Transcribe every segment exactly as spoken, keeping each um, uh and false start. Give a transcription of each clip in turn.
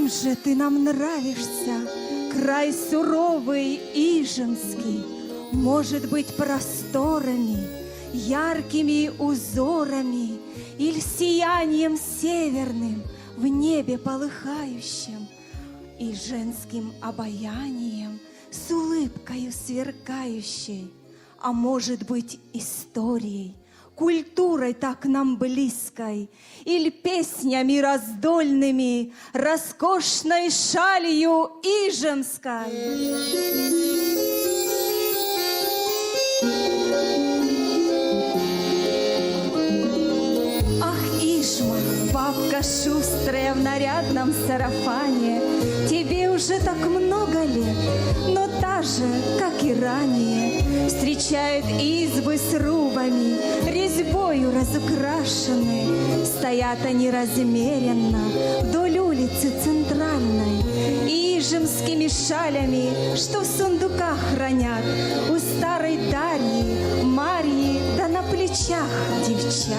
же ты нам нравишься, край суровый Ижемский, может быть, просторами, яркими узорами или сиянием северным в небе полыхающем, и женским обаянием, с улыбкою сверкающей, а может быть, историей, культурой так нам близкой, или песнями раздольными, роскошной шалью ижемской. Ах, Ижма, бабка шустрая в нарядном сарафане, тебе уже так много лет, но та же, как и ранее, встречает избы срубами, резьбою разукрашены. Стоят они размеренно вдоль улицы центральной, ижемскими шалями, что в сундуках хранят у старой Дарьи, Марьи, да на плечах девчат.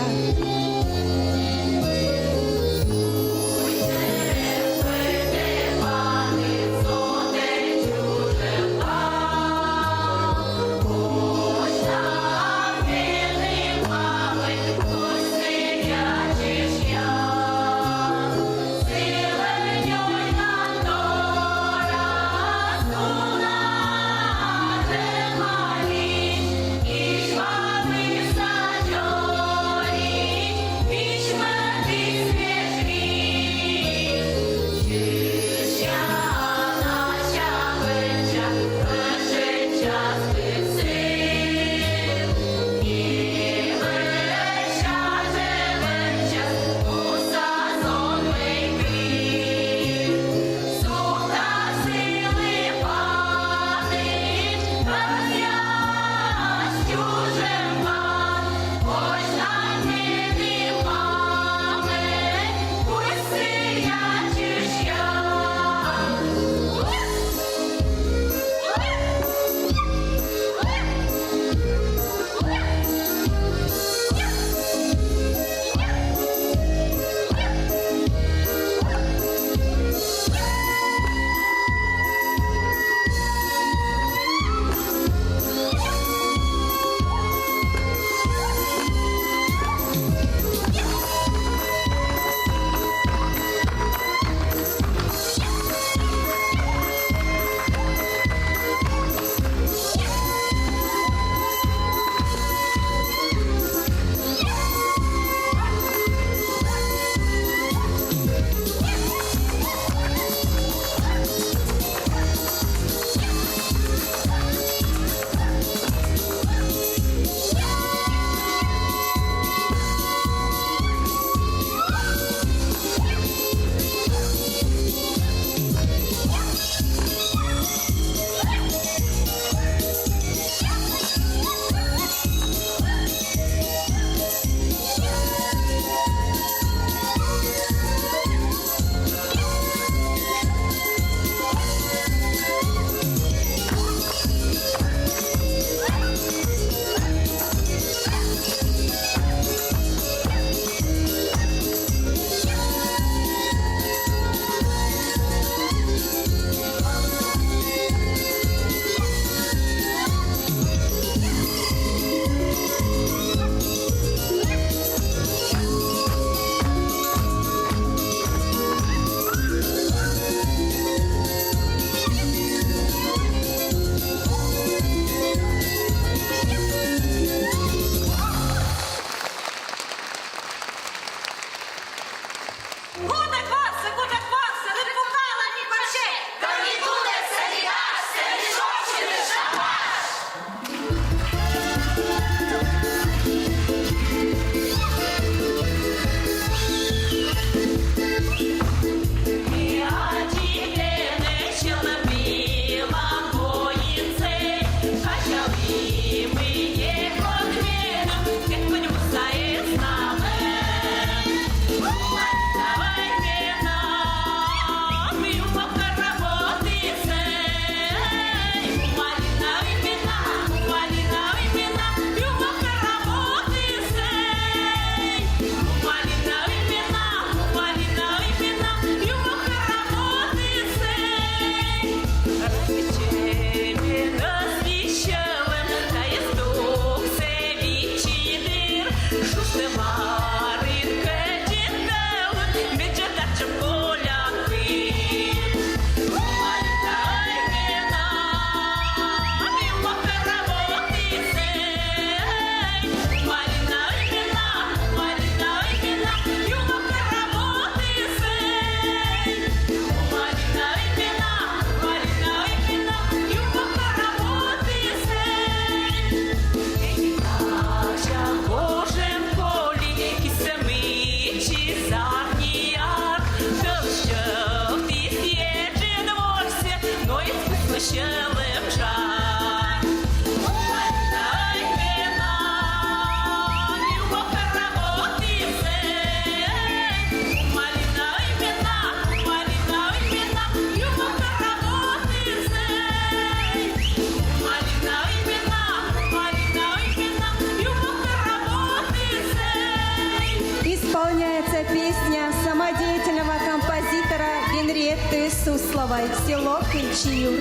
Слово, село Кыльчиюр.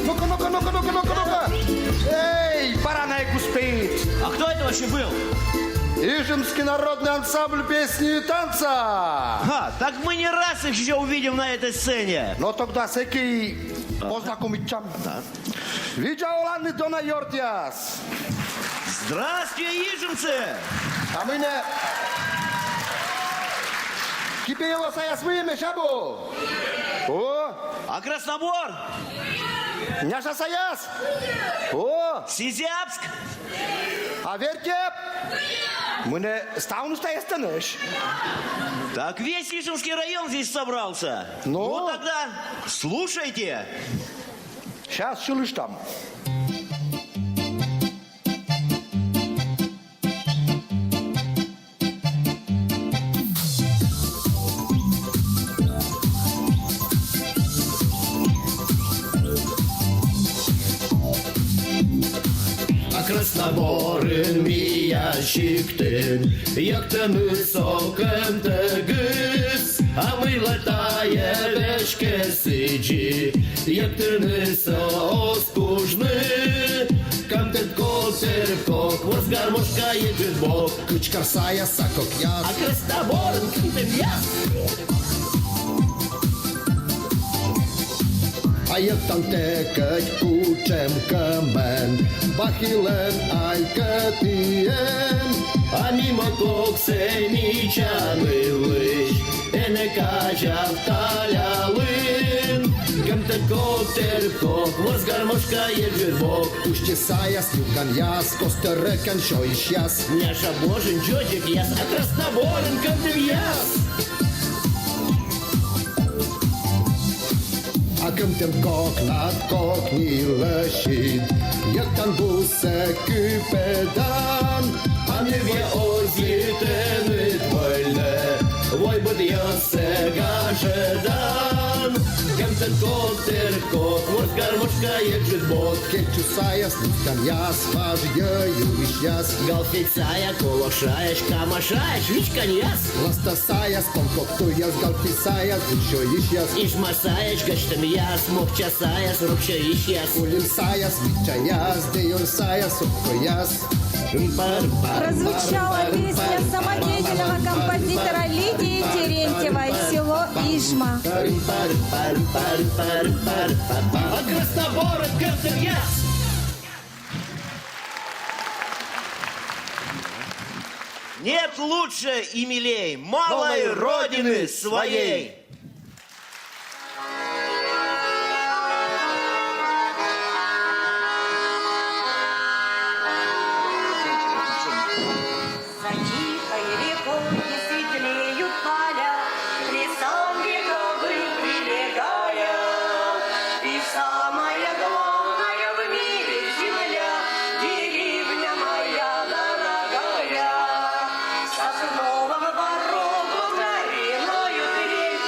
Ну-ка, ну-ка, ну-ка, ну-ка, ну-ка, ну-ка! Эй, баранай куспит! А кто это вообще был? Ижемский народный ансамбль песни и танца! Ха, так мы не раз их еще увидим на этой сцене. Но тогда сэки познакомитчам. Да. Видза оланныд, дона ёртъяс! Здравствуйте, ижемцы! А мый нӧ, Кипеело саяс выйым-ӧ, абу? О! А Краснобор? Няша саяс? О! Сизябск? А Вертеп? Мый нӧ, ставныс тайӧ эстӧнӧсь. Так весь Ижемский район здесь собрался. Ну? Ну тогда слушайте. Щас сьылыштам. А Красноборын, миян сиктын, йӧктӧны со кӧмтӧгыс, а мыйла тайӧ веськӧ сідзи, йӧктыны со оз кужны. Кӧмтӧд, котӧркок, ворс, гармошка, еджыд бок. Кыдзкар саяс, сакокъяс. А Красноборын кӧмтӧмъяс. А йӧктан тэ кӧть кутшӧм кӧмын, бахилӧн ай кӧть ӧтиӧн. А ми ме коксӧ мича нылысь энӧ казяв талялын. Кӧмтӧд, котӧркок, ворс, гармошка, еджыд бок. Усти саяс, юрганъяс, костӧрӧкӧн сёйысьяс. Няша божын дзодзӧкъяс, а Красноборын кӧмтӧмъяс. А кӧмтӧм кокнад кокни лӧсьыд, йӧктан бусӧ кыпӧдан. А нывъя озьы тэныд вӧльнӧ, войбӧдъяссӧ гажӧдан. Кӧмтӧд, котӧркок, ворс, гармошка, еджыд бок. Кечу саяс, нусканъяс, важ йӧй юрысьяс. Галфеть саяс, колӧк саяс, кама саяс, вичканъяс. Ласта саяс, томтуяс, галпи саяс, гусь сёйысьяс. Ижма саяс, гажтӧмъяс, мокча саяс, рок сёйысьяс. Кулим саяс, мичаяс, деёр саяс, сопкояс. Прозвучала песня самодеятельного композитора Лидии Терентьевой, село Ижма. А Красноборын кӧмтӧмъяс. Нет лучше и милей малой родины своей. За тихой рекой светлеют поля, к лесам вековым прилегая. И самая главная в мире земля, деревня моя дорогая. Сосновым порогом на риною дверь,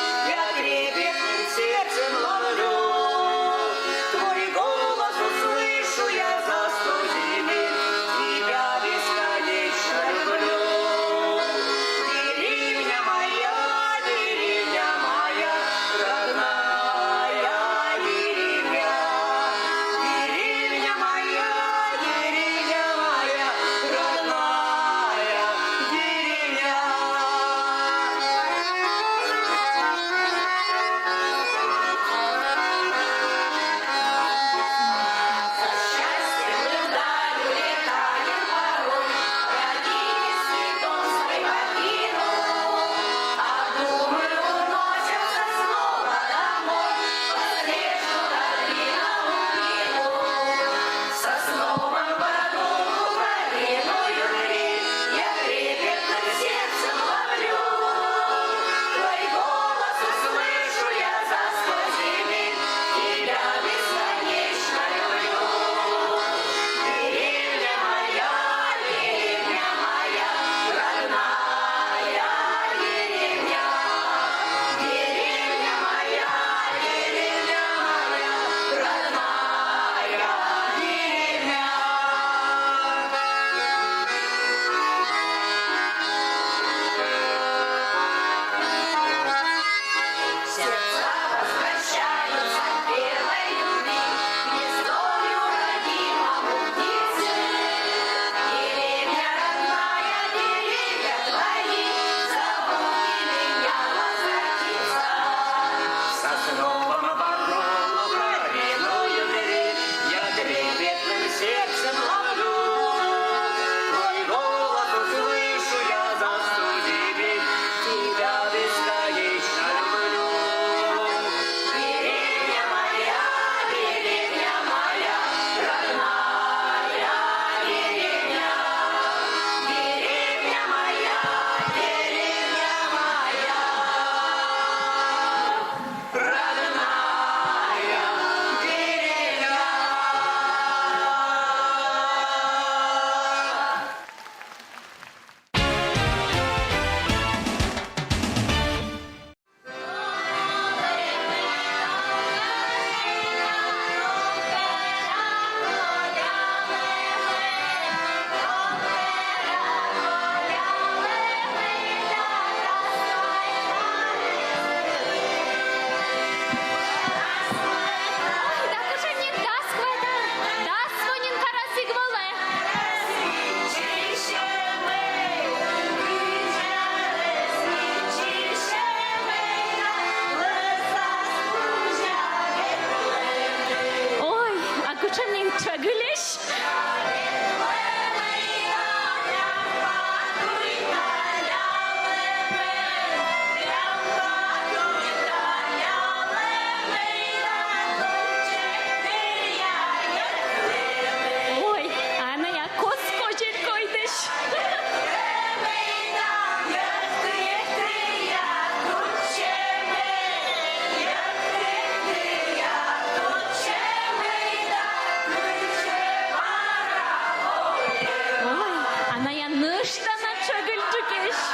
Нӧшта на чӧгыльджыкӧсь.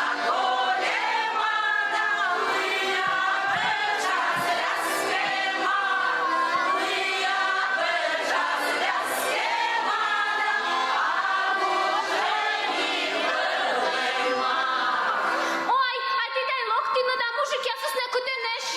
Ой, а ті тай локтінныд да мужикъясыс на кытӧнӧсь.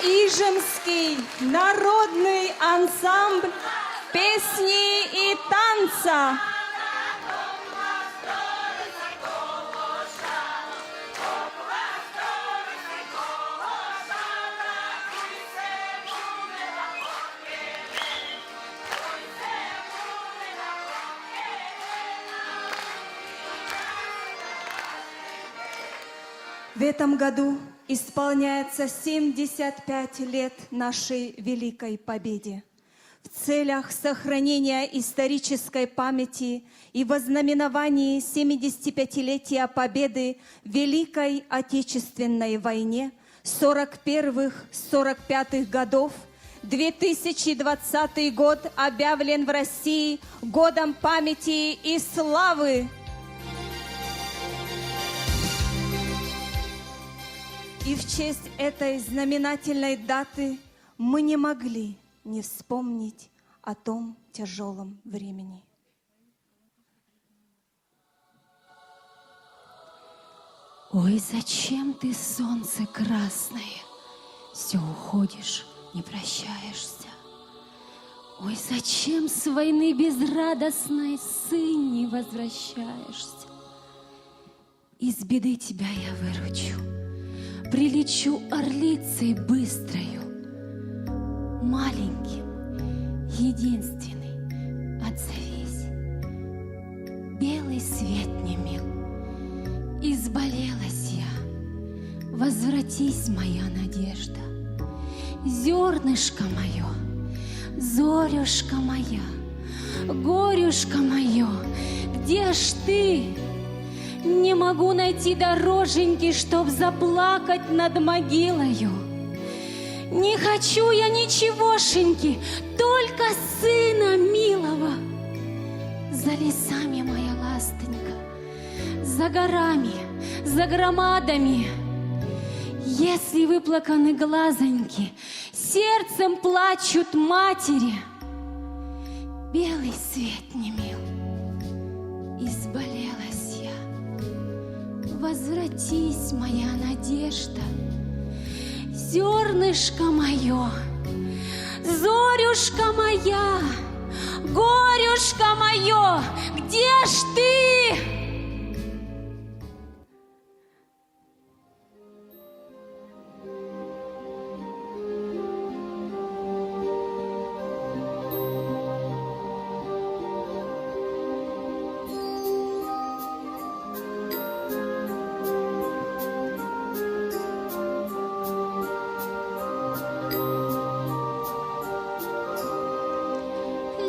Ижемский народный ансамбль песни и танца. В этом году исполняется семьдесят пять лет нашей Великой Победе. В целях сохранения исторической памяти и в ознаменовании семидесятипятилетия Победы в Великой Отечественной войне сорок первых — сорок пятых годов две тысячи двадцатый год объявлен в России годом памяти и славы. И в честь этой знаменательной даты мы не могли не вспомнить о том тяжёлом времени. Ой, зачем ты, солнце красное, всё уходишь, не прощаешься? Ой, зачем с войны безрадостной с сынь не возвращаешься? Из беды тебя я выручу, прилечу орлицей быстрою. Маленьким, единственный, отзовись. Белый свет не мил, изболелась я. Возвратись, моя надежда. Зёрнышко моё, зорюшка моя, горюшка моё, где ж ты? Не могу найти дороженьки, чтоб заплакать над могилою. Не хочу я ничегошеньки, только сына милого. За лесами, моя ластонька, за горами, за громадами. Если выплаканы глазоньки, сердцем плачут матери. Белый свет не мил, изболелась я. Возвратись, моя надежда. Зёрнышко моё, зорюшка моя, горюшка моё, где ж ты?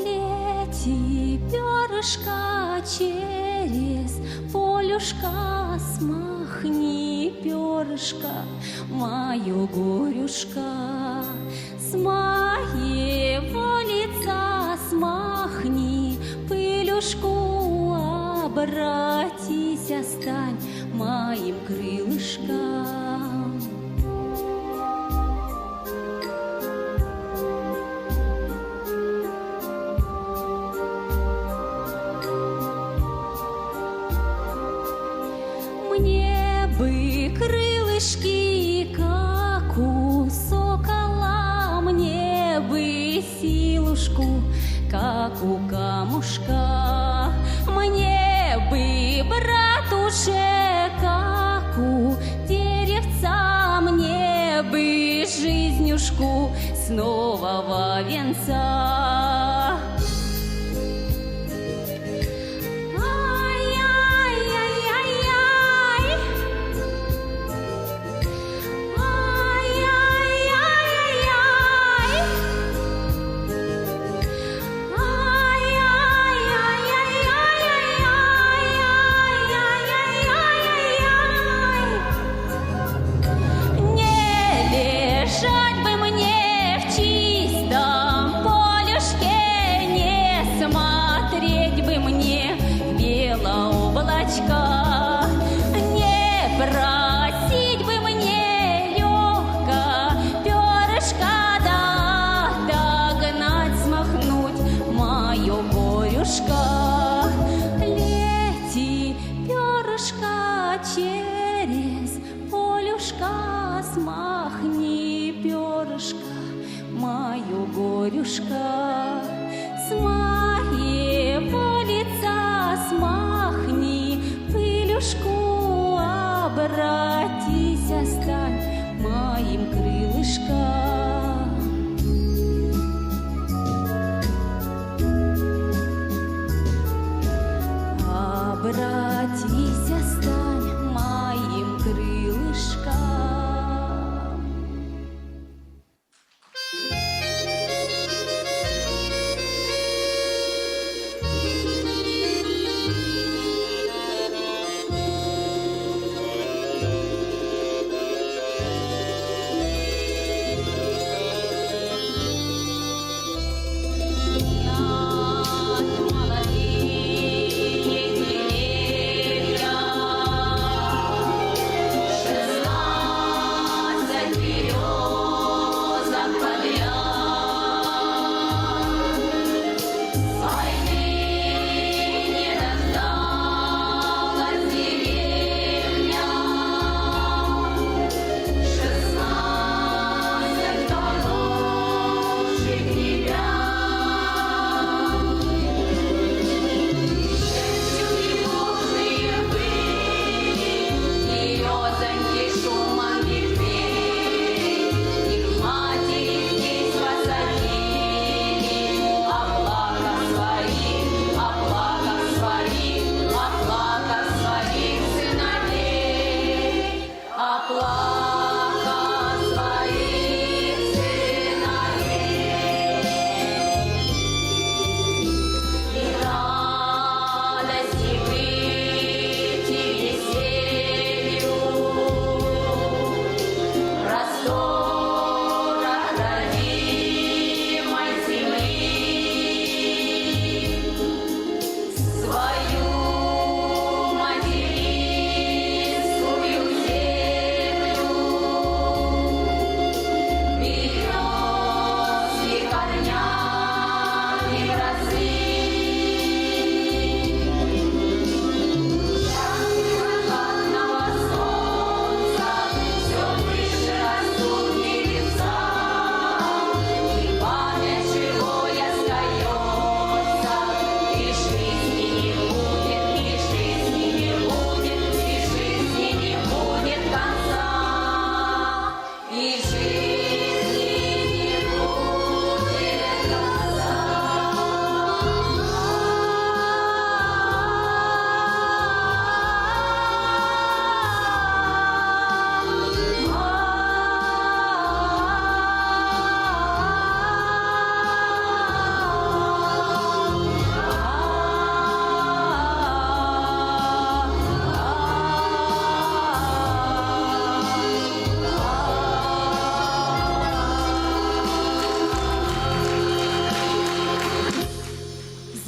Лети, пёрышко, через полюшка, смахни, пёрышко, моё горюшко. С моего лица смахни пылюшку, обратись, стань моим крылышком. Мне бы крылышки, как у сокола, мне бы силушку, как у камушка, мне бы, брат, уже, как у деревца, мне бы жизнюшку с нового венца. Не лежать бы мне в чистом полюшке, не смотреть бы мне в белое облачко, не просить бы мне лёгко пёрышко, да догнать, смахнуть моё горюшко. Лети, пёрышко, через полюшка, смахни, пёрышко, моё горюшко. С моего лица смахни пылюшку, обратись, стань моим крылышком. Обратись, стань моим крылышком.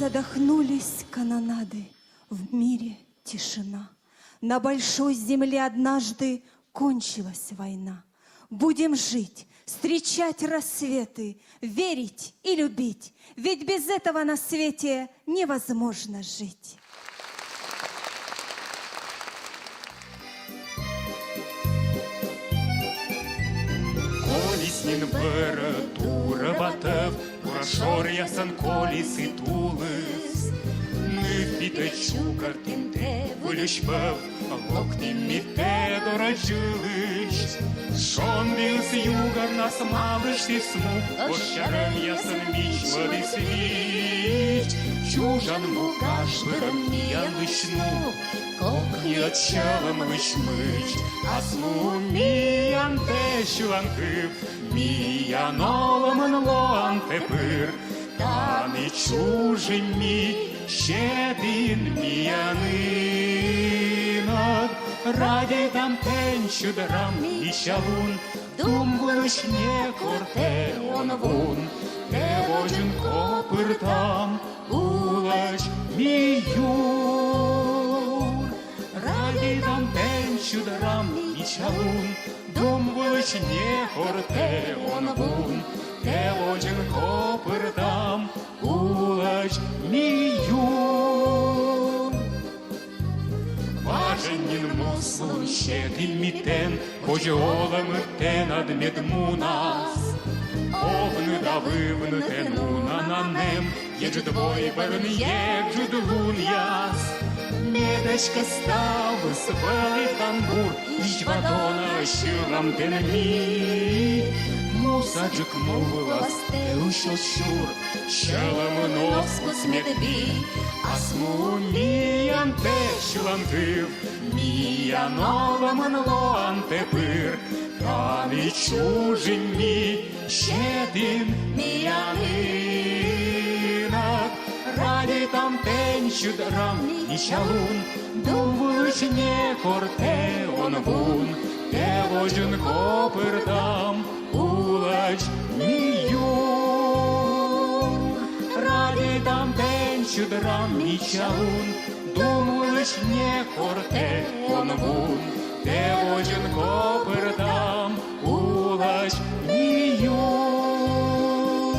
Вдохнулись канонады, в мире тишина. На большой земле однажды кончилась война. Будем жить, встречать рассветы, верить и любить, ведь без этого на свете невозможно жить. Колис нин вӧрӧ турӧ ватӧв, бура шоръясӧн колис и тулыс. Ныв питӧ чукӧртім тэ выльысь вӧв, локтім ми тэ дорӧ дзылысь. Шонді югӧрнас малыштіс му, оз сярӧмъясӧн мичмӧдіс вич. Чужан му гаж бӧрын миянлысь ну, кокни ӧд сьӧлӧмлысь мыч. Ас му миян тэ сьыланкыв, миян олӧмын лоан тэ пыр. Тані чужим ми, сетін миянінад. Радейтам тэнсьыд, рам мича лун, дум вылысь некор тэ он вун. Тэ водзын копыртам улӧдз ми юр. Радейтам тэнсьыд, рам мича лун, дум вылысь некор тэ он вун. Тэ водзын копыртам улӧдз ми юр. Важӧн нин муслун сетім ми тэн, козьӧ олӧмыд тэнад мед мунас. Овны да вывны тэн уна на нэм, еджыд вой бӧрын еджыд лунъяс. Мед эськӧ ставыс вӧлі тамбур, изьва дона сьылам тэн ми. Мусаджык му вылас тэ ысь оз сюр, сьӧлӧмын оз кус мед би. Ас му миян тэ сьыланкыв, миян олӧмын лоан тэ пыр. Тані чужим ми, сетін миянінад. Радейтам тэнсьыд, рам мича лун, дум вылысь некор тэ он вун. Тэ водзын копыртам улӧдз ми юр. Радейтам тэнсьыд, рам мича лун, дум вылысь некор тэ он вун. Тэ водзын копыртам улӧдз ми юр.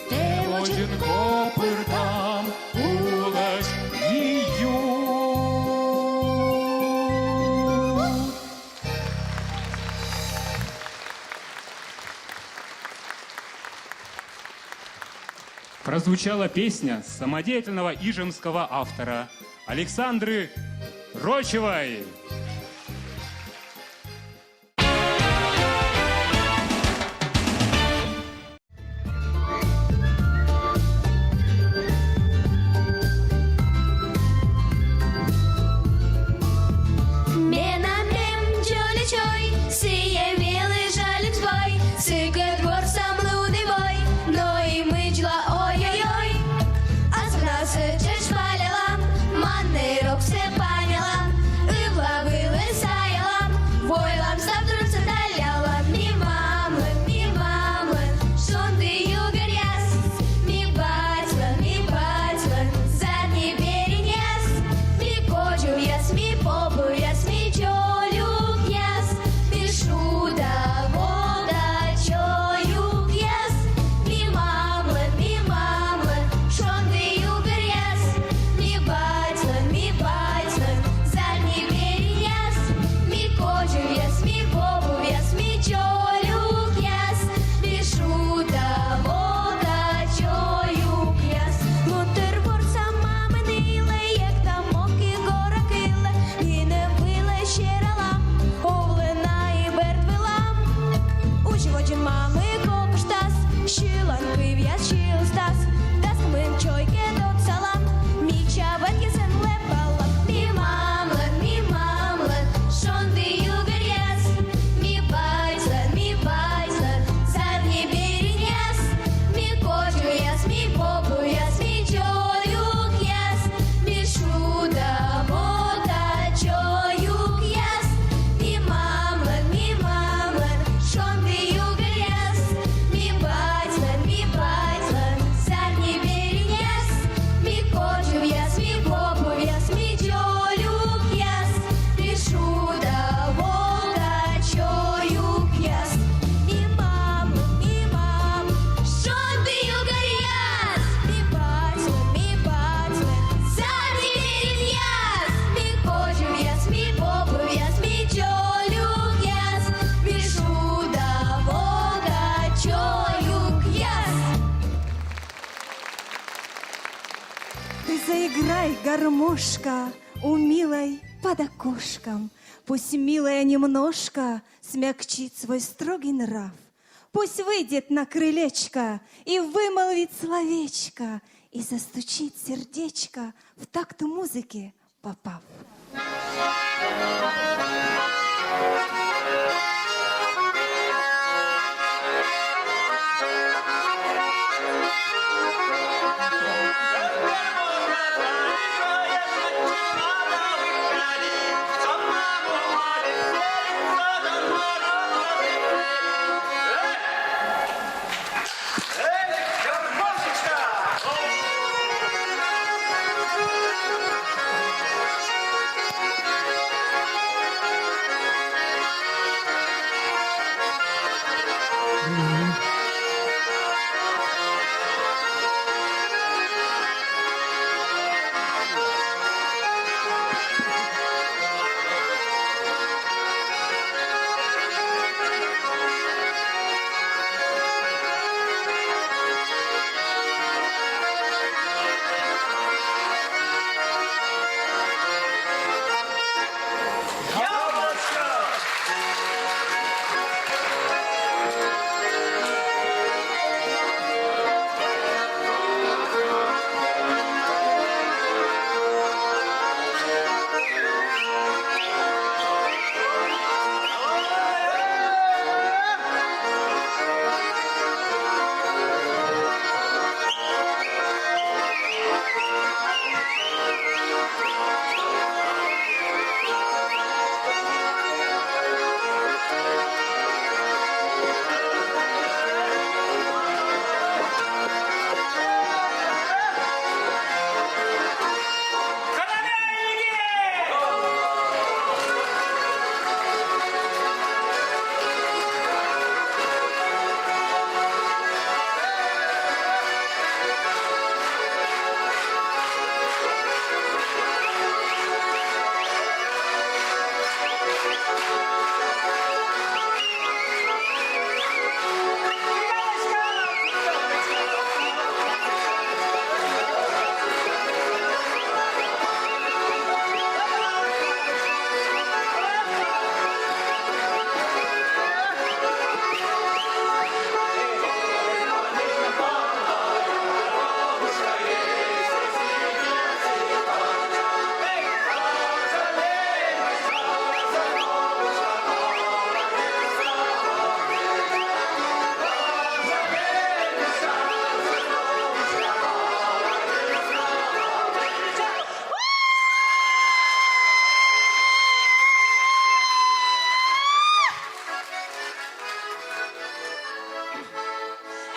Тэ водзын копыртам улӧдз ми юр. Прозвучала песня самодеятельного ижемского автора Александры Рочевой. Менам эм дзоля чой, сійӧ мелі жаль збой, сыкӧд ворсам лун и вой, но и мыджла ой-ой-ой. Асывнас сэтшӧм палялам, маннӧй роксӧ панялам, ывла вылӧ Играй, гармошка, у милой под окошком. Пусть милая немножко смягчит свой строгий нрав. Пусть выйдет на крылечко и вымолвит словечко, и застучит сердечко в такт музыке, попав.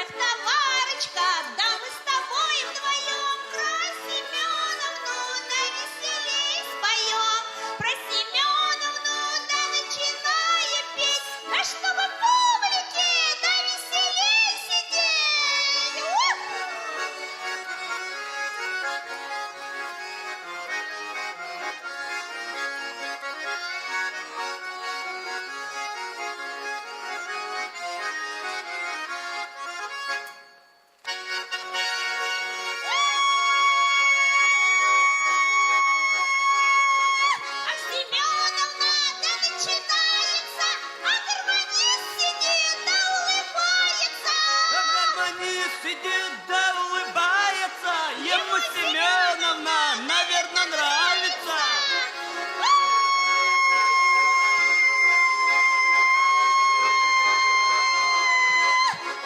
Эх, Тамарочка, да мы с тобой вдвоем про Семёновну навеселей споём. Про Семёновну да начинаем петь, да чтобы публике да веселей сидеть. Ух! А Семёновна, да начинается, а гармонист сидит да улыбается. А гармонист сидит да улыбается, ему Семёновна, наверное, нравится.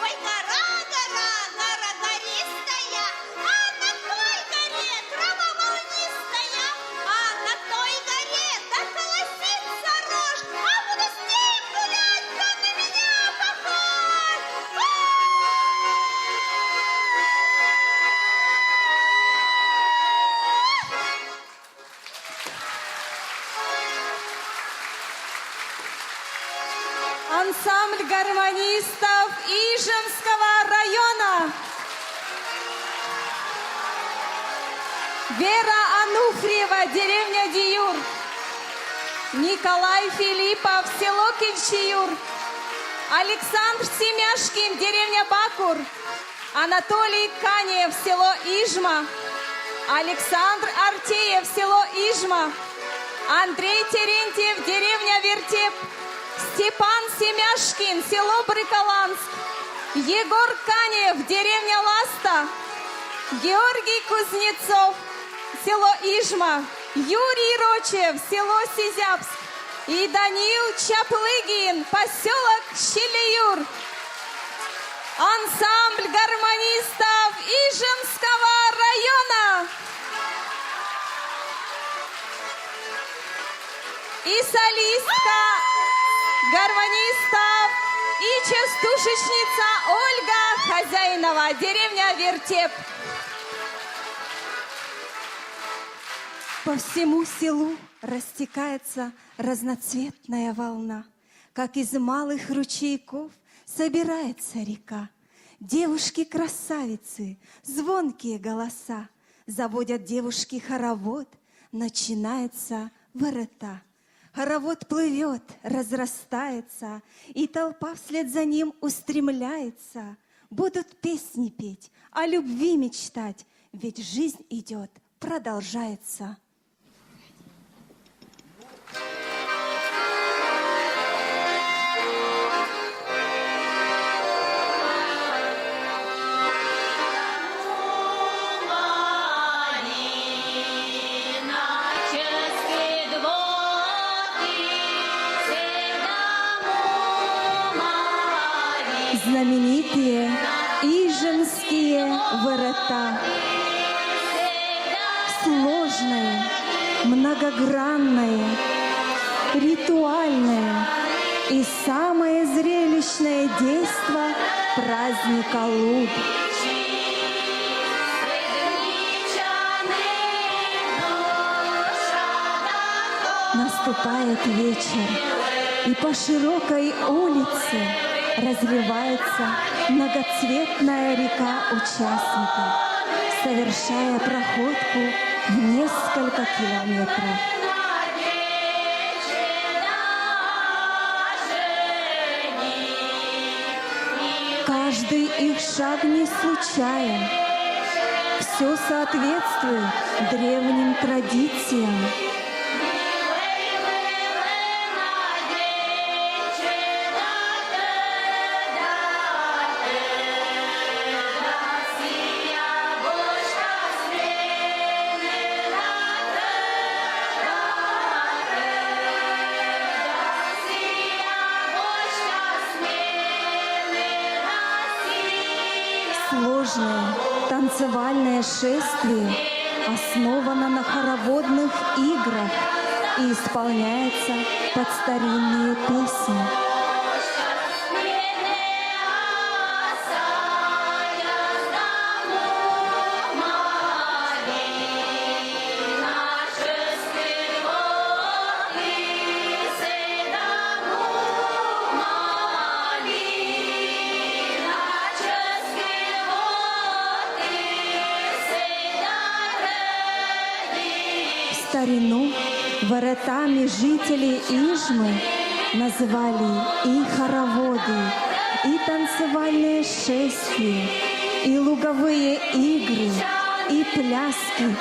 Ой, гора, гора, гора гористая, а на той горе трава волнистая, а на той горе да колосится рожь, а буду с ней гулять, да на меня похож. Ансамбль гармонистов Ижемского района. Вера Ануфриева, деревня Диюр. Николай Филиппов, село Кильчиюр. Александр Семяшкин, деревня Бакур. Анатолий Канев, село Ижма. Александр Артеев, село Ижма. Андрей Терентьев, деревня Вертеп. Степан Семяшкин, село Брыкаланск. Егор Канев, деревня Ласта. Георгий Кузнецов, село Ижма. Юрий Рочев, село Сизябск. И Даниил Чаплыгин, поселок Селеюр. Ансамбль гармонистов Ижемского района. И солистка гармонистов, и частушечница Ольга Хозяинова, деревня Вертеп. По всему селу растекается разноцветная волна, как из малых ручейков собирается река. Девушки-красавицы, звонкие голоса, заводят девушки хоровод, начинается ворота. Хоровод плывет, разрастается, и толпа вслед за ним устремляется. Будут песни петь, о любви мечтать, ведь жизнь идет, продолжается. Знаменитые Ижемские ворота. Сложное, многогранное, ритуальное и самое зрелищное действо праздника Луд. Наступает вечер, и по широкой улице разливается многоцветная река участников, совершая проходку в несколько километров. Каждый их шаг не случайен. Все соответствует древним традициям. Сложное танцевальное шествие основано на хороводных играх и исполняется под старинные песни. В старину ворота жители Ижмы называли и хороводы, и танцевальные шествия, и луговые игры, и пляски.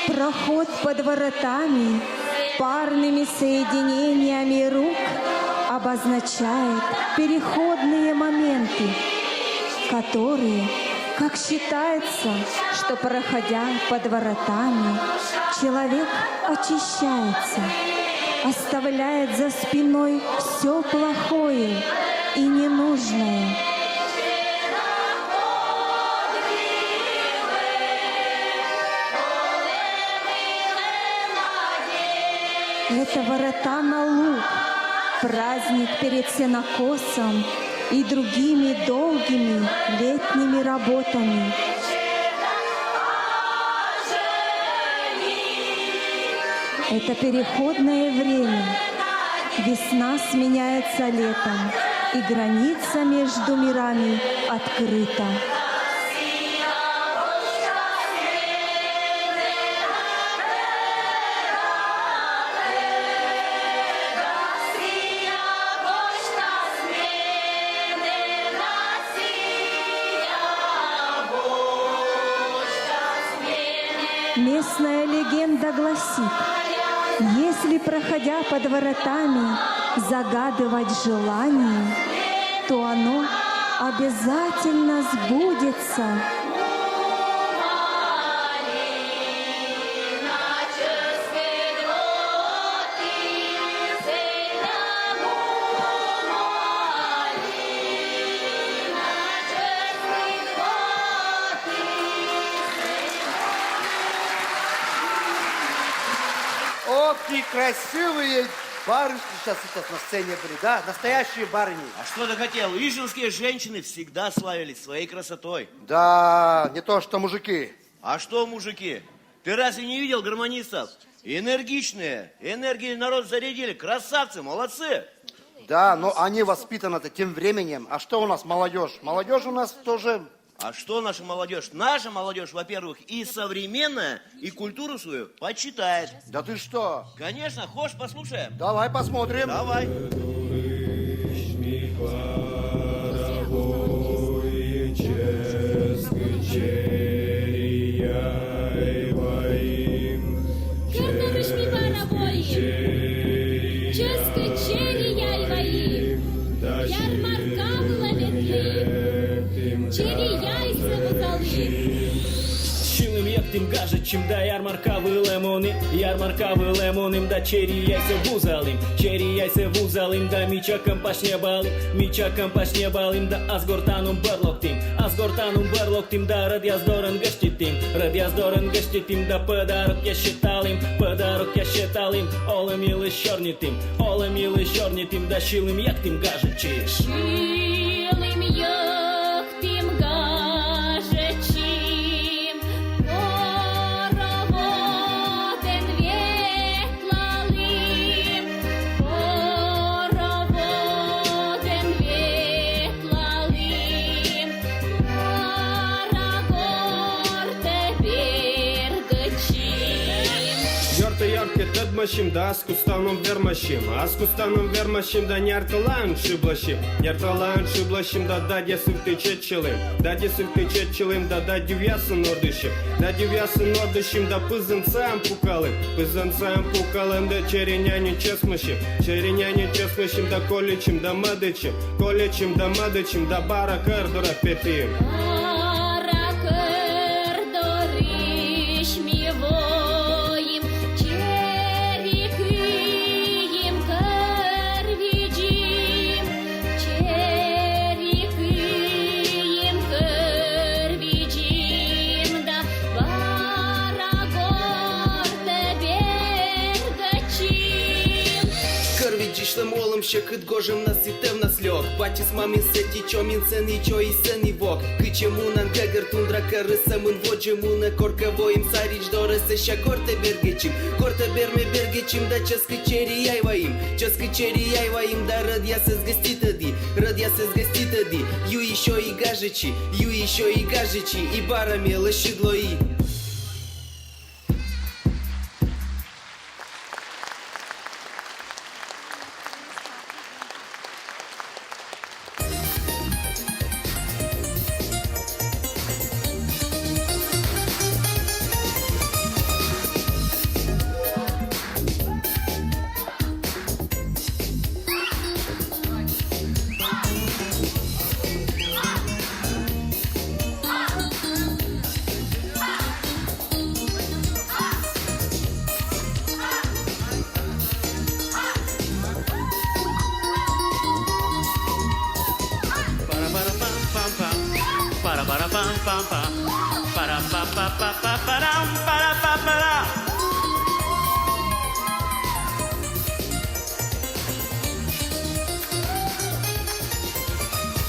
Проход под воротами парными соединениями рук обозначает переходные моменты, которые Как считается, что, проходя под воротами, человек очищается, оставляет за спиной все плохое и ненужное. Это ворота на луг, праздник перед сенокосом и другими долгими летними работами. Это переходное время. Весна сменяется летом, и граница между мирами открыта. Местная легенда гласит, если, проходя под воротами, загадывать желание, то оно обязательно сбудется. Ох, и красивые барышни сейчас, сейчас на сцене были, да? Настоящие барыни. А что ты хотел? Ижевские женщины всегда славились своей красотой. Да, не то что мужики. А что мужики? Ты разве не видел гармонистов? Энергичные, энергией народ зарядили, красавцы, молодцы. Да, но они воспитаны-то тем временем. А что у нас молодежь? Молодежь у нас тоже... А что наша молодежь? Наша молодежь, во-первых, и современная, и культуру свою почитает. Да ты что? Конечно, хочешь, послушаем? Давай посмотрим. Давай. Кернурысь ми бара воим, чӧскыд чери яй вайим, ярмарка вылӧ ветлім, чери яйсӧ вузалім. Сьылім, йӧктім, гажӧдчим да ярмарка вылӧ мунім, ярмарка вылӧ мунім да чери яйсӧ вузалім, чери яйсӧ вузалім да мича кӧм пач ньӧбалім, мича кӧм пач ньӧбалім да ас гортанум бӧр локтім, ас гортанум бӧр локтім да рӧдъяс дорын гӧститім, рӧдъяс дорын гӧститім да подарокъяс сеталім, подарокъяс сеталім, олӧм йылысь сёрнитім, олӧм йылысь сёрнитім да сьылім, йӧктім, гажӧдчим. Сьылім, йӧктім, гажӧдчим, хороводӧн ветлалім, хороводӧн ветлалім, бара гортӧ бергӧдчим. Ёртӧ-ёртӧ тӧдмасим да ас кустаным вермасим, ас кустаным вермасим да няртӧлаын шыбласим, няртӧлаын шыбласим да дадьясывті чеччылім, дадьясывті чеччылім да дадьдывъясын ордйысим, дадьдывъясын ордйысим да пызан сайӧ пукалім, пызан сайӧ пукалім да чери няньӧн чӧсмасим, чери няньӧн чӧсмасим да колитчим да мӧдӧдчим, колитчим да мӧдӧдчим да бара кӧр дорӧ петім. Бара кӧр дорысь ми воим, чери кыим, кӧр видзим, чери кыим, кӧр видзим да бара гортӧ бергӧдчим. Кӧр видзысьлӧн олӧм сьӧкыд, гожӧмнас и тӧвнас лёк. Батьыс-мамыс сэті чомйын сэні чойыс, сэні вок. Кытчӧ мунан гӧгӧр тундра кӧрыс, сӧмын водзӧ мунӧ коркӧ. Воим Саридз дорӧ, сэсся гортӧ бергӧдчим, гортӧ бер-, ме бергӧдчим да чӧскыд чери яй вайим, чӧскыд чери яй вайим да рӧдъясӧс гӧститӧді, рӧдъясӧс гӧститӧді. Ю ещё и гажӧдчы, ю ещё и гажӧдчы, и бара ме лӧсьыд лои.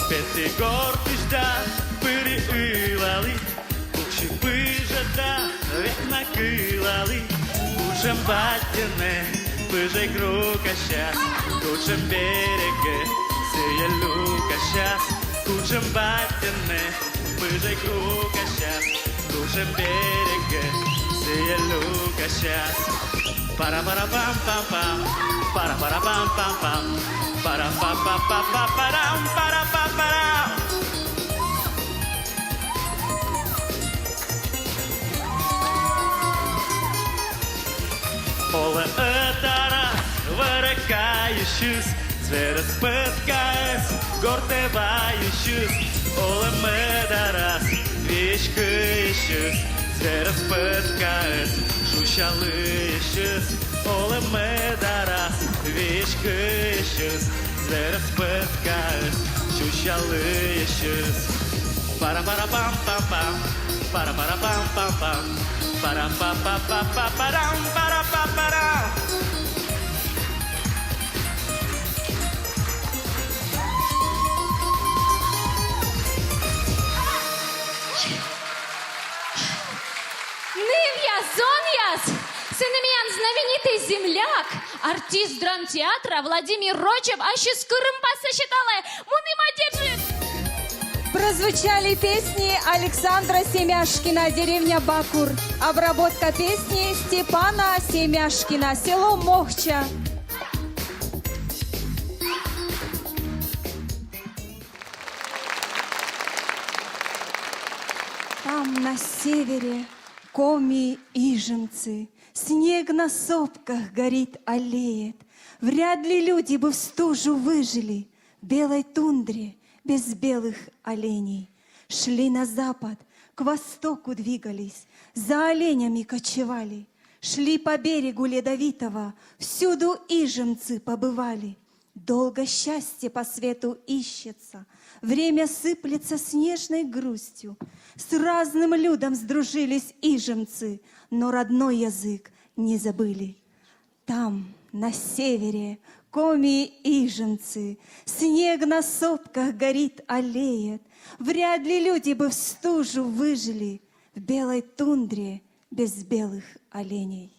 Петі гортысь да пыр ылалі, куксьы пыжӧда век на кылалі. Кутшӧм батьӧнӧ пыжӧй крукасяс, кутшӧм берегӧ сійӧ люкасяс. Кутшӧм батьӧнӧ пыжӧй крукасяс, кутшӧм берегӧ сійӧ люкасяс. Пара-пара-пам-пам-пам, пара-пара-пам-пам-пам, пара-па-па-па-па-парам, пара-па-парам. Олӧ ӧтарас вӧрӧ кайысьыс, зверӧс пӧткаӧс гортӧ вайысьыс. Олӧ мӧдарас виысь кыйысьыс, зверӧс пӧткаӧс шуся лыйысьыс. Олӧ мӧдарас виысь кыйысьыс, зверӧс пӧткаӧс шуся лыйысьыс. Пара-пара-пам-пам-пам, пара-пара-пам-пам-пам, пара-па-па-па-па-парам, пара-па-парам. Нывъяс, зонъяс, сэні миян знаменитый земляк, артист драмтеатра Владимир Рочев ассьыс кырымпассӧ сеталӧ. Мунім аддзыд! Прозвучали песни Александра Семяшкина, деревня Бакур. Обработка песни Степана Семяшкина, село Мохча. Там, на севере, коми ижемцы, снег на сопках горит, алеет. Вряд ли люди бы в стужу выжили в белой тундре без белых оленей. Шли на запад, к востоку двигались, за оленями кочевали. Шли по берегу ледовитого, всюду ижемцы побывали. Долго счастье по свету ищется, время сыплется снежной грустью. С разным людом сдружились ижемцы, но родной язык не забыли. Там, на севере, коми ижемцы, снег на сопках горит, алеет. Вряд ли люди бы в стужу выжили в белой тундре без белых оленей.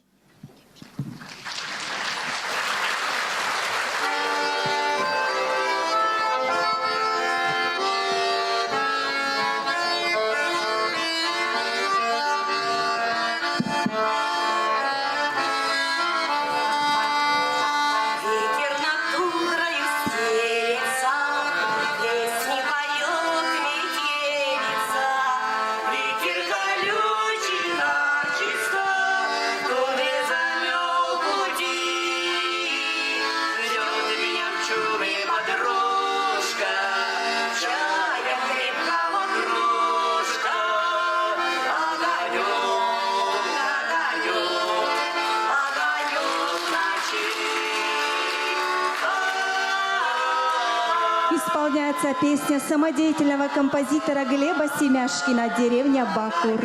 Ветер над тундрою стелется, песни поёт метелица. Ветер колючий начисто, кто не замёл пути. Ждёт меня в чуме подружка, чаем крепкого кружка. Огонёк, огонёк, огонёк ночи. Исполняется песня самодеятельного композитора Глеба Семяшкина «Деревня Бакур».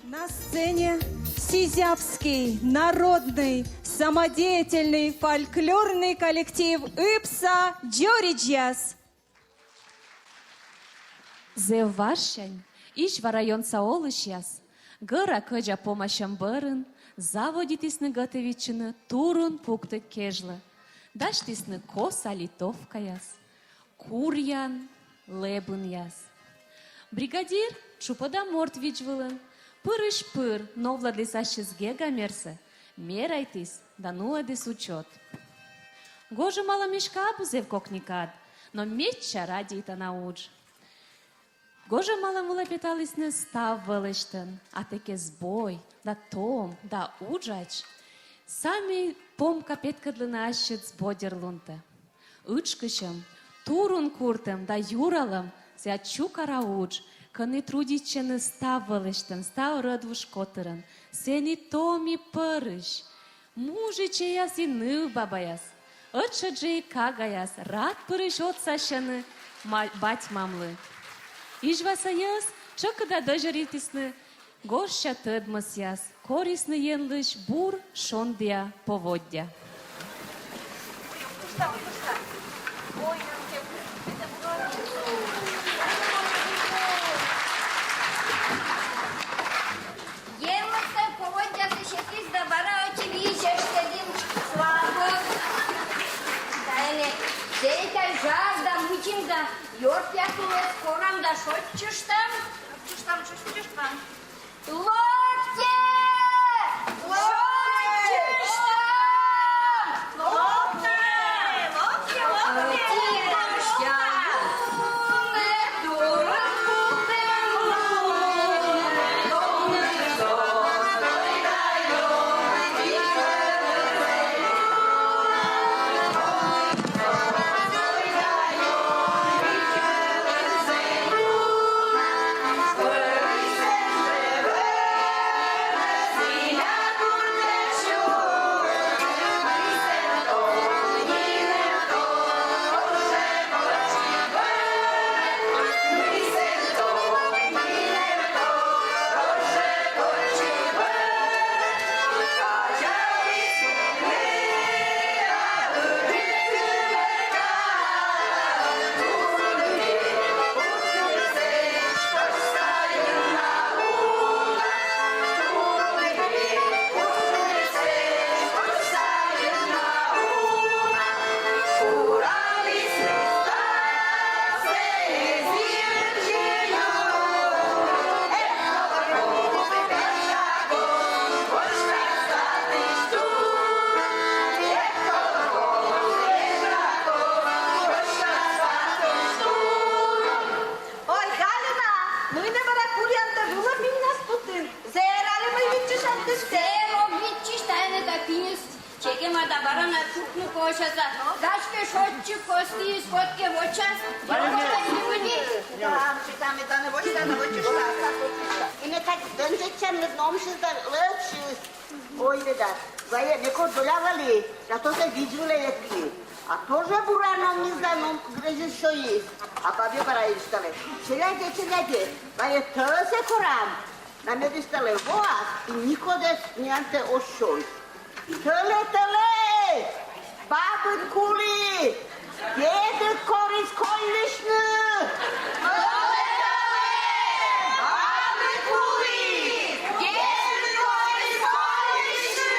На сцене Сизявский народный самодеятельный фольклорный коллектив «Ыпса Джоридзьяс». Зэв важсянь Изьва районса олысьяс гӧра-кӧдза помасьӧм бӧрын заводитісны готовитчыны турун пуктыт кежлӧ, дасьтісны коса литовкаяс, куръян лэбынъяс. Бригадир тшупӧда морт видз вылын, пырысь-пыр новлӧдліс ассьыс гегамерсӧ, мерайтіс да нуӧдіс учёт. Гожӧмалӧмысь кӧ абу зэв кокни кад, но медся радейтана удж. Гожӧмалӧм вылӧ петалісны став вӧлӧсьтӧн, а тэкӧс збой да том да уджач самӧй помка петкӧдлӧны ассьыд збодерлунтӧ. Ытшкысьӧм, турун куртӧм да юралӧм — сійӧ чукӧра удж, кӧні трудитчӧны став вӧлӧсьтӧн, став рӧдвуж котырӧн. Сэні том и пӧрысь, мужичӧйяс и нывбабаяс, ӧтшӧтш жӧ и кагаяс рад пырысь отсасьӧны ма-, бать-мамлы. Изьваса йӧз тшӧкыда дӧзьӧритісны гожся тӧдмӧсъяс, корисны Енлысь бур шондіа поводдя. Енлысь поводдясӧ сетіс да бара ӧти визь эштӧдім свадьбаӧ. Да эне, зэв тай жар да мудзим да, ёртъяс вылӧ корам да шойччыштам. Шойччыштам, шойччыштам. Локтӧй! Локтӧй! Локтӧй! Локтӧй! Ой, Галина, мый нӧ бара куръянтӧ вылӧ пиньнас кутін? Зэв али мый виччысянтӧ. Зэв ог виччысь, тані да пиньыс чегема да бара на кутны кӧсйӧ да. Гашкӧ, шойччы костіыс кодкӧ воча. Да, читам, да, воча, да, воча, да. И ме так дӧнзӧдчам, но ом шыда лӧсьысь. Ой, ведь, вае, ме кор доля вӧлі, да то тэ видз вылӧ ветлі. А тоже бура ном, не знаю, ном грезит шоис. А бабӧ бара висьталӧ: челядьӧ, челядьӧ, вае тӧлсӧ корам. Да ме висьталӧ: воас, и никодӧс миянтӧ оз шой. Тӧлӧ, тӧлӧ! Бабыд кулі! Дедыд корис кольлысьны! Бабыд кулі! Дедыд корис кольлысьны!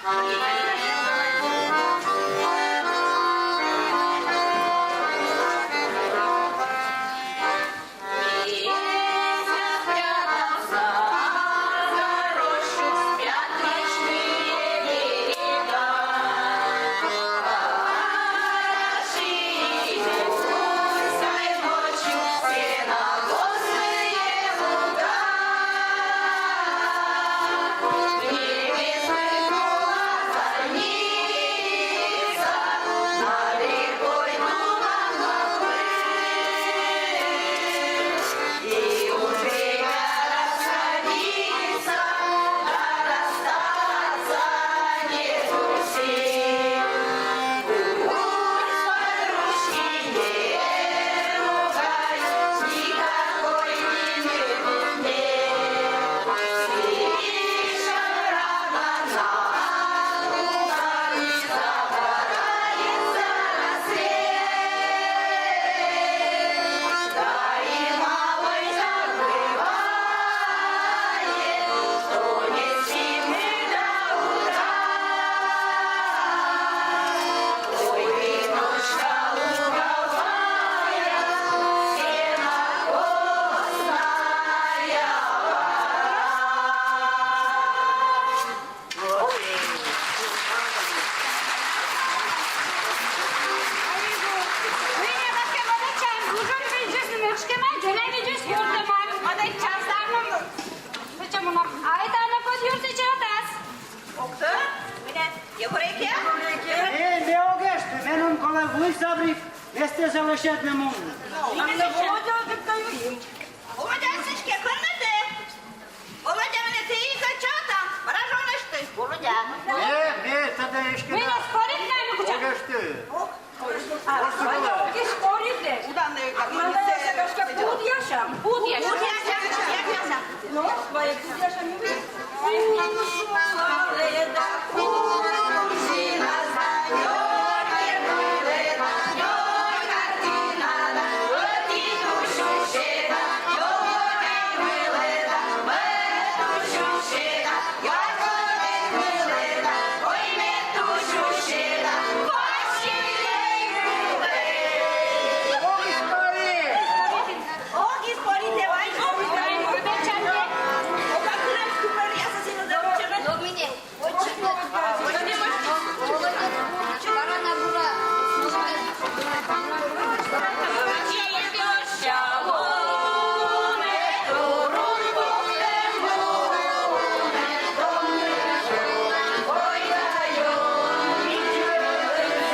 Э, ме огеш эшты, меным колэ вуй сабрить, вестэ залэсьтыны мун. Володя, сыӵе кӧнмытэ. Володя, менэ тӥ ик чотан, варажонэшты. Володя. Ме, ме, тадэ эшкына. Менэ спорить на, ну, куча. Огеш ты. Ог. А, Володя, огеш спорить. Удан, э, как бы, пуд яшам, пуд яшам. Пуд яшам, яшам, яшам. Ну, свои пуд яшам не будет.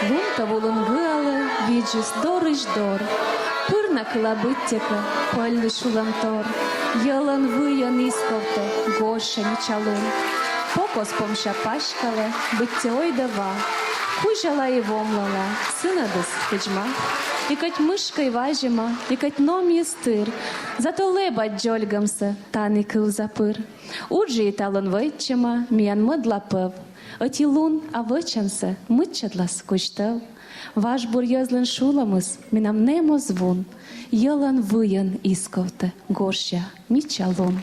Лунтов улын гыалэ видзыс дорысь дор. Пыр на кыла быттьӧкӧ пӧльлы сюлэмтор. Йӧлӧн-выйӧн исковтэ гожся мича лун. Покос помся паськалэ, быттьӧ ойдӧ ва. Кузяла и вомлала, сынӧдыс кыдз ма. И кӧть мышкӧй вазьӧма, и кӧть номйыс тыр, зато лэбад дзольгӧмсӧ тані кывза пыр. Уджи и талун вӧчсьӧма миян мӧдлапӧв. Ӧти лун, а вӧчансӧ мыччӧдлас кузь тӧв. Важ бур йӧзлӧн шулӧмыс менам нэм оз вун. Йӧлӧн-выйӧн исковтэ гожся мича лун.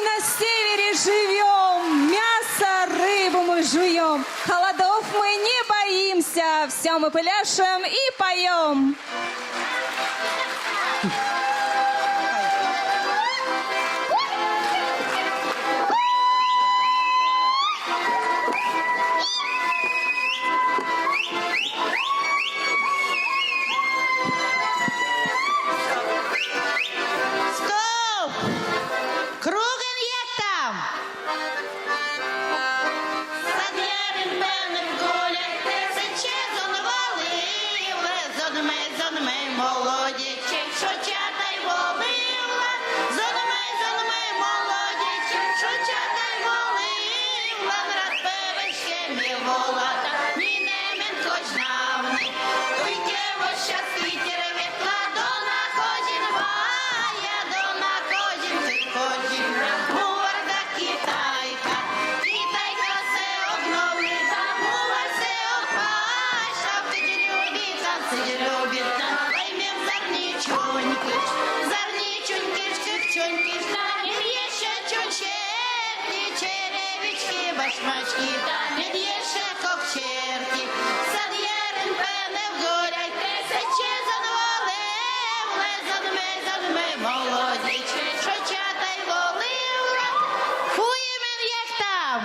На севере живем, мясо, рыбу мы жуем. Холодов мы не боимся, все мы пляшем и поем. Стоп! Кругӧн яхтам! Садъярын пӧ нӧ гуляйтӧ, сэтчӧ зон вӧлі вылӧ, зонмӧй, зонмӧй, молодечӧй, шоча тай волывлан, зонмӧй, зонмӧй, молодечӧй, шоча тай волывлан, рад пӧ веськӧ ме волата, нинӧмӧн козьнавны. Туй ке воссяс, Питерӧ ветла, дона козин вая, дона козин, кыдз козин, мувар да китайка. Китайкасӧ ог новлы да, муварсӧ ог пасьтав, кыдз любитан, сыдз любитан, ой, мем зарни чунькыш, зарни чунькыш, кык чунькыш да мед ещӧ чунь серти, черевички, башмачки да мед ещӧ кок серти. Садъярын пӧ нӧ гуляйтӧ, сэтчӧ зон вӧлі вылӧ, зонмӧй, зонмӧй, молодечӧй, шоча тай волывлан. Куимӧн яхтам!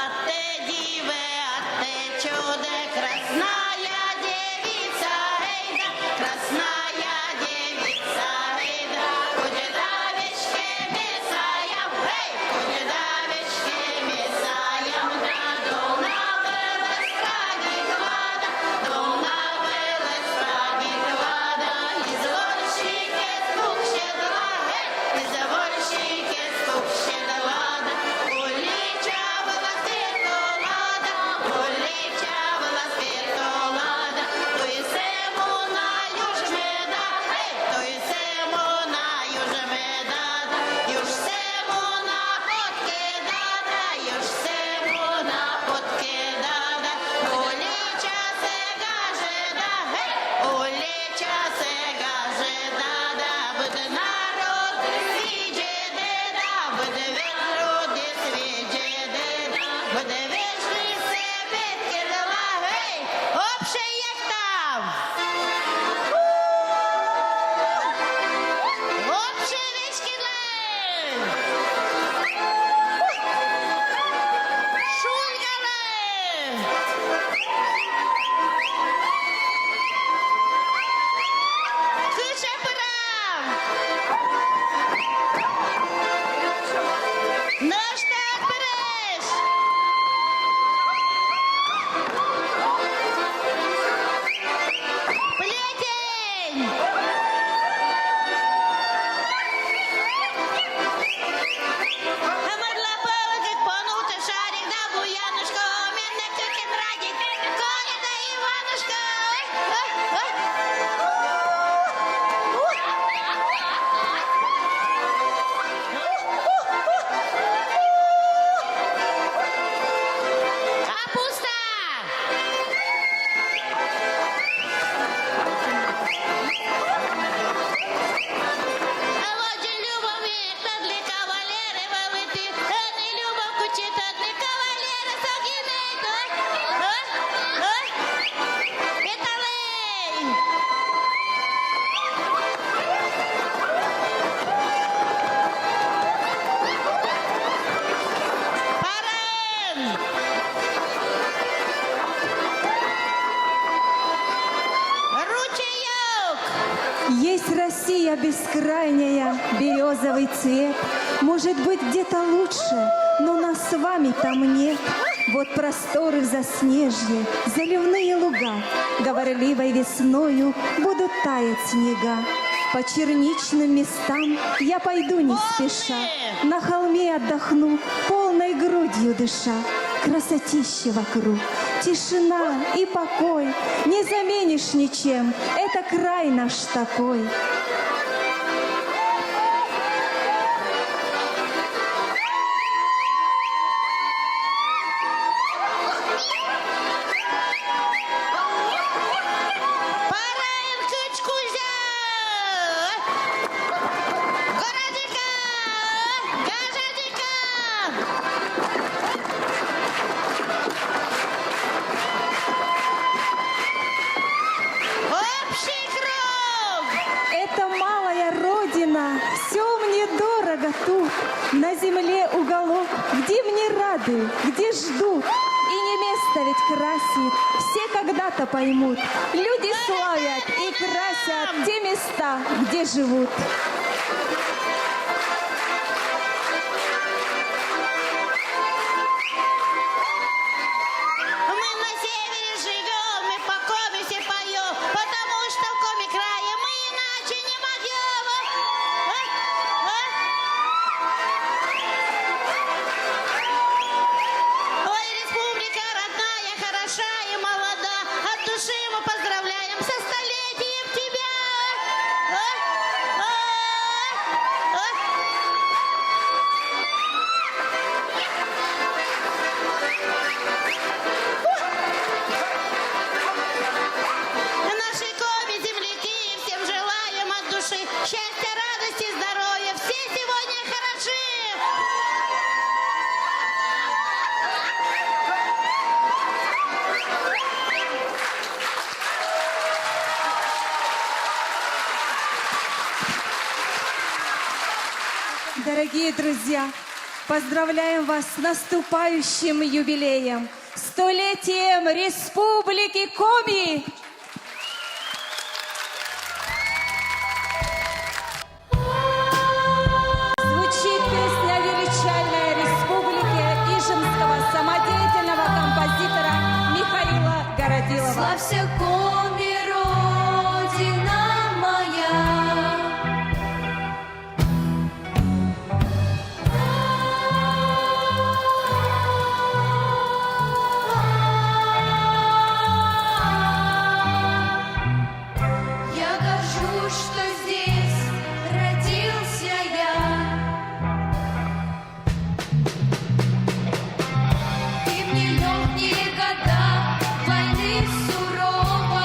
Аттӧ дивӧ, аттӧ чудӧ, красная девица, эй да, красная девица, эй да, кудз да веськӧ ме саяв, эй, кудз да веськӧ ме саяв, да, дона вылас кадик вада, дона вылас кадик вада, извозчикӧс пуксьӧдла, эй, извозчикӧс пуксьӧдла да, улича вылас петала да, улича вылас петала да, туйсӧ муна южмӧда, эй, туйсӧ муна южмӧда да, южсӧ муна поткӧда да, южсӧ муна поткӧда да, уличасӧ гажӧда, эй, уличасӧ гажӧда да, быд народыс видзӧдӧ да, быд народыс видзӧдӧ да, быд вежлисӧ петкӧдла, эй, общӧй яхтам! Общӧй веськӧдлӧй! Шуйгалӧй! Кытшӧ пырам? Нӧшта ӧтпырысь! Плетень! А мӧд лапаӧ кык понув да шарик да буянушка, менӧ кыкӧн радейт, Коля да Иванушка. Ой, ой, ой. Капуста! Лоджи любовник, тӧдлы, кавалерӧ вӧлі ті, ӧні любов кутчӧ тӧдлы, кавалерӧ согинӧй, ой, ой, ой. Петалӧй! Параӧн! Ручеёк! Есть Россия бескрайняя, березовый цвет. Может быть, где-то лучше, но нас с вами там нет. Вот просторы в заснежье, заливные луга. Говорливой весною будут таять снега. По черничным местам я пойду не спеша. На холме отдохну, полной грудью дыша. Красотища вокруг, тишина и покой. Не заменишь ничем, это край наш такой. Параӧн кыдз кузя! Где ждут и не место ведь красит, все когда-то поймут. Люди славят и красят те места, где живут. Мы на севере живем и по-коми все поем, потому что в Коми крае мы иначе не могем. А? А? Ой, республика родная, хороша и молода, от души мы поздравляем со столетием тебя. А? А? А? Наши коми земляки, всем желаем от души счастья, радости, здоровья. Все сегодня хороши. Дорогие друзья, поздравляем вас с наступающим юбилеем, столетием Республики Коми! Звучит песня величайной республики ижемского самодеятельного композитора Михаила Городилова. Слався, Коми, родина моя. Я горжусь, что здесь родился я. И в нелёгкие года войны суровой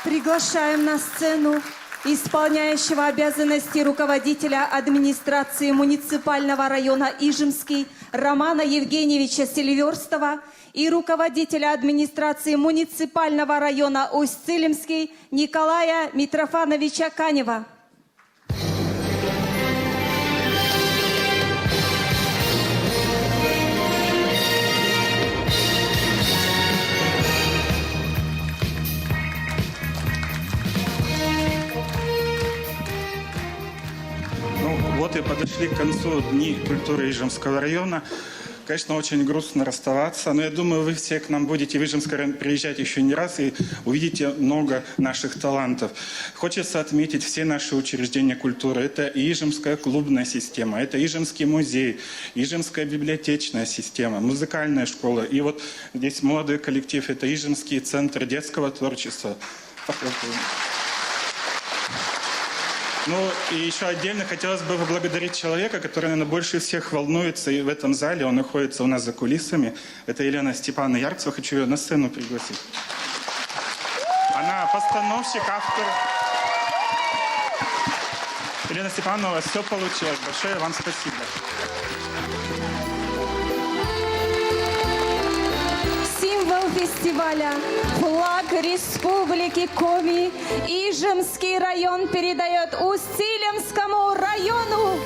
Приглашаем на сцену исполняющего обязанности руководителя администрации муниципального района Ижемский Романа Евгеньевича Селиверстова и руководителя администрации муниципального района Усть-Цилемский Николая Митрофановича Канева. Ну, вот и подошли к концу Дни культуры Ижемского района. Конечно, очень грустно расставаться, но я думаю, вы все к нам будете в Ижемский район приезжать еще не раз и увидите много наших талантов. Хочется отметить все наши учреждения культуры. Это и Ижемская клубная система, это Ижемский музей, Ижемская библиотечная система, музыкальная школа. И вот здесь молодой коллектив, это Ижемский центр детского творчества. Похлопаем. Ну, и еще отдельно хотелось бы поблагодарить человека, который, наверное, больше всех волнуется и в этом зале, он находится у нас за кулисами. Это Елена Степановна Ярцева, хочу ее на сцену пригласить. Она постановщик, автор. Елена Степановна, у вас все получилось. Большое вам спасибо. Символ фестиваля, флаг Республики Коми, Ижемский район передает Усть-Цилемскому району.